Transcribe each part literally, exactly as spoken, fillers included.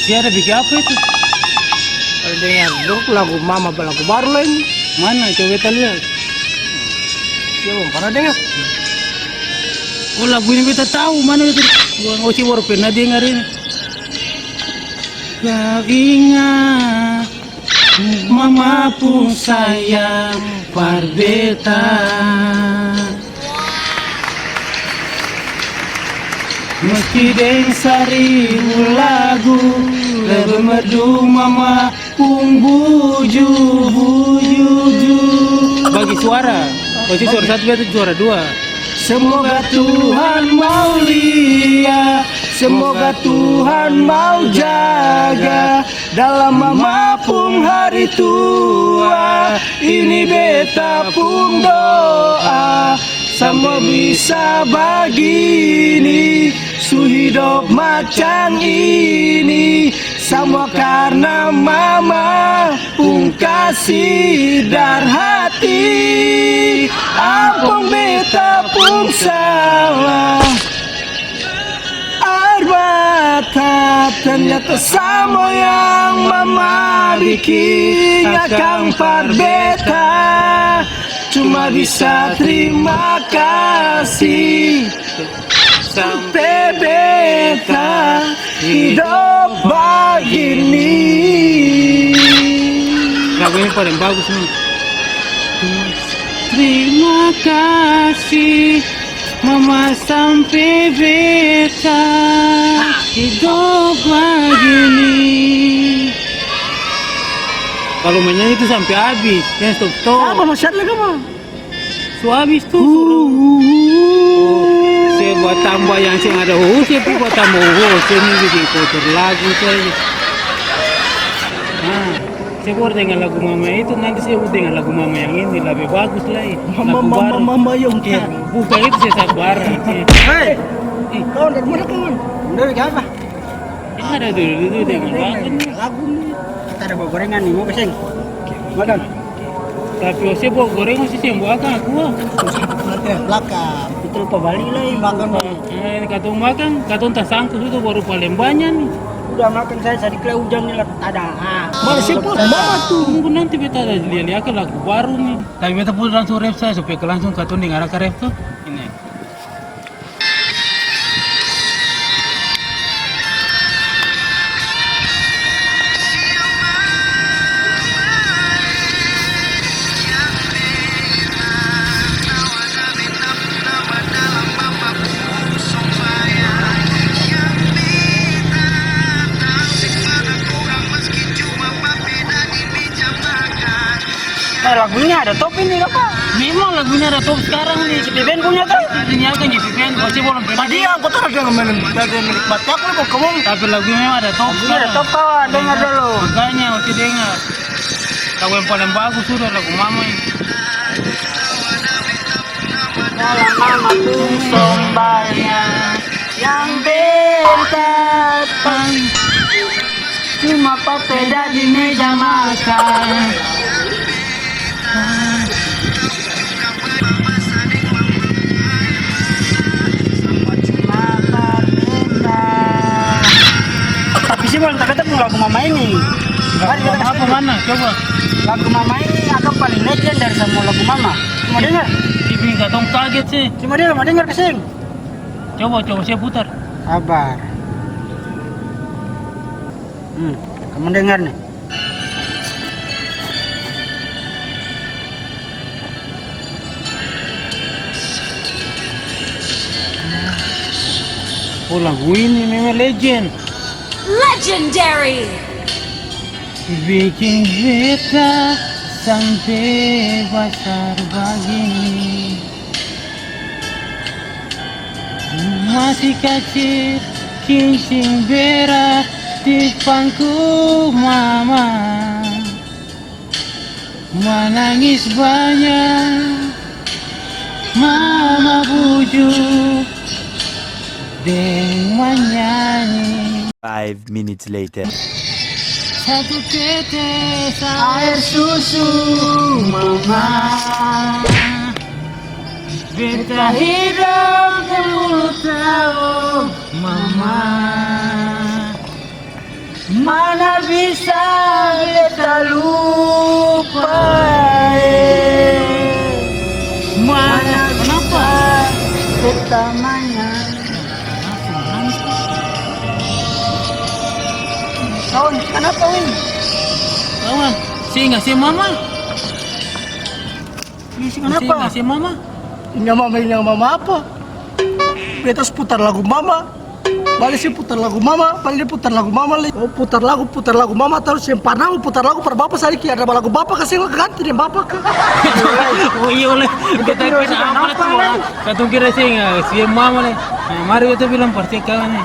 Dia ada biking apa itu? Ada dengar dong lagu mama, lagu baru lai ni. Mana? Coba beta lia. Dia belum pernah dengar. Oh, lagu ini beta tahu. Mana beta? Gua ngosi baru pernah dengar ini. Kau ingat mama pung sayang par beta. Meski deng saribu lagu, lebe merdu mama pung buju, buju. Bagi suara. Posisi suara satu, beta juara dua. Semoga Tuhan mau lia, semoga Tuhan mau jaga. Dalam mama pung hari tua, ini beta pung doa. Samua bisa bagini, su hidop macam ini, samua karna mama pung kasi dan hati. Ampong beta pung salah. Aer mata, ternyata samua yang mama biking akang par beta. Cuma bisa trima kasih sampe beta hidop bagini. Lagu ini paling bagus nih. Terima kasih. Mama sampe beta hidop bagini. Kalo manyanyi itu sampe abis, jang stop-stop. Apa masih ada lagi, Bang? Su abis tu, su. Se buat tambah yang seng ada hoho, se pi buat tambah hoho, se ni biking kotor lagu saja. Ah. Se baru dengar lagu mama itu, nanti se dengar lagu mama yang ini, labe bagus lai. Mama, lagu mama, baru. Mama, yang iya, bukan itu se sabar. Hei! Ih. Kawan, dari mana, kawan? Dari apa? Ini ada dulu, dulu dengar lagu nih. Lagu nih. Kita ada bawa gorengan nih, mau peseng? Makan. Tapi ose bawa gorengan, ose seng bawa akang, aku. Nanti belakang. Itu lupa bali lai, makan. Nah, ini katong makan, katong tasangku sudah baru paleng banya nih. Udah makan saya sadiki lai, ujang ni la tada. Ah. Mana sih, Pur? Mama tuh. Tunggu nanti beta ada lia-lia akang lagu baru nih. Tapi beta pung langsung rap saja, supaya langsung katong dengar akang rap tuh. Ini. Eh, lagu ini ada top ini, kapa? Memang lagu ini ada top sekarang nih. G P Band punya tuh? Ada nih, akang G P Band, pasti bolom. Tadi yang kotor ada yang main, ada yang menikmati, aku mau ngomong. Tapi lagu ini memang ada top sekarang. Lagu ini ada top, kawan, dengar dulu. Makanya, oke, dengar. Lagu yang paling bagus sudah, lagu mama ini. Dalam mama pung sombayang yang bertatang, cuma papeda di meja makan. Tapi sih, beta pung lagu mama ini. Mari kita kasih apa, mana? Coba. Lagu mama ini akang paling legend dari samua lagu mama. Cuma dengar. Biking katong kaget sih. Cuma dengar, mau dengar kaseng. Coba, coba, saya putar. Sabar. Hmm, kamu dengar nih. Oh, lagu ini memang legend. Legendary. Biking beta sampe basar bagini. Masih kacil, kincing bera di pangku mama. Manangis banya, mama bujuk deng manyanyi. Five minutes later. Satu tetes aer susu mama. Beta hidop sepuluh taong mama. Mana bisa beta lupa, eh? Mana bisa beta manya? Kawan, kanapa, Win? Kawan, seng inga se mama? Ih, seng kanapa? Seng inga se mama? Inga mama, inga mama apa? Beta su putar lagu mama. Bale se putar lagu mama, bale dia putar lagu mama lai. Oh, putar lagu, putar lagu mama, tarus seng parna mo putar lagu par bapa sadiki. Ada lagu bapa ka seng, ganti deng bapa ka. Oh, iyo lai. Beta kira apa tu, ah? Katong kira seng, ah, seng mama lai. Nah, mari beta bilang par se kawan ni.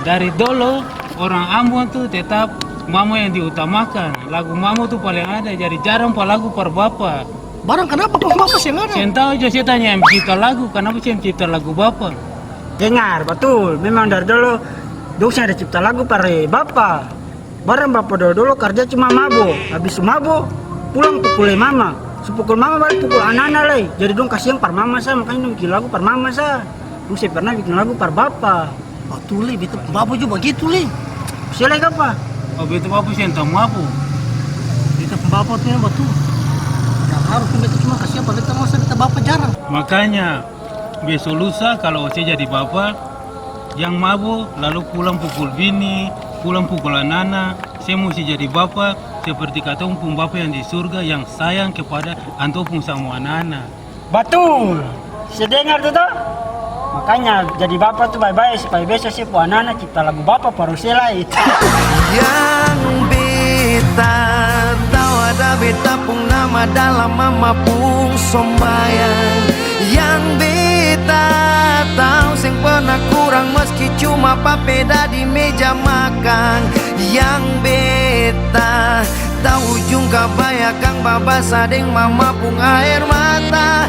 Dari dolo, orang Ambon tu tetap mama yang diutamakan. Lagu mama tu paleng ada, jadi jarang pa lagu par bapa. Barang kanapa kong bapa seng ada? Seng tau jua, se tanya yang cipta lagu, kanapa seng cipta lagu bapa? Dengar, batul. Memang dari dolo dong seng ada cipta lagu par bapa. Barang bapa dolo-dolo karja cuma mabo. Abis su mabo, pulang pukul lai mama. Su pukul mama, bale pukul ana-ana lai. Jadi dong kasiang par mama sa, makanya dong biking lagu par mama sa. Dong seng pernah biking lagu par bapa. Batul lai, beta pung bapa jua bagitu lai. Se lai kapa? Oh, beta bapa seng tau mabo. Beta pung bapa tu yang batul. Yang harus pun beta cuma kasiang pa beta masa beta bapa jarang. Makanya, beso lusa kalo ose jadi bapa, jang mabo, lalu pulang pukul bini, pulang pukul anana, se musti jadi bapa seperti katong pung Bapa yang di surga yang sayang kepada antua pung samua anana. Batul. Se dengar tu to? Makanya jadi bapa tu bae-bae supaya beso se pung anana cipta lagu bapa par ose lai. Yang beta tau ada beta pung nama dalam mama pung sombayang. Yang beta tau seng pernah kurang meski cuma papeda di meja makang. Yang beta tau ujung kabaya kang babasa deng mama pung aer mata.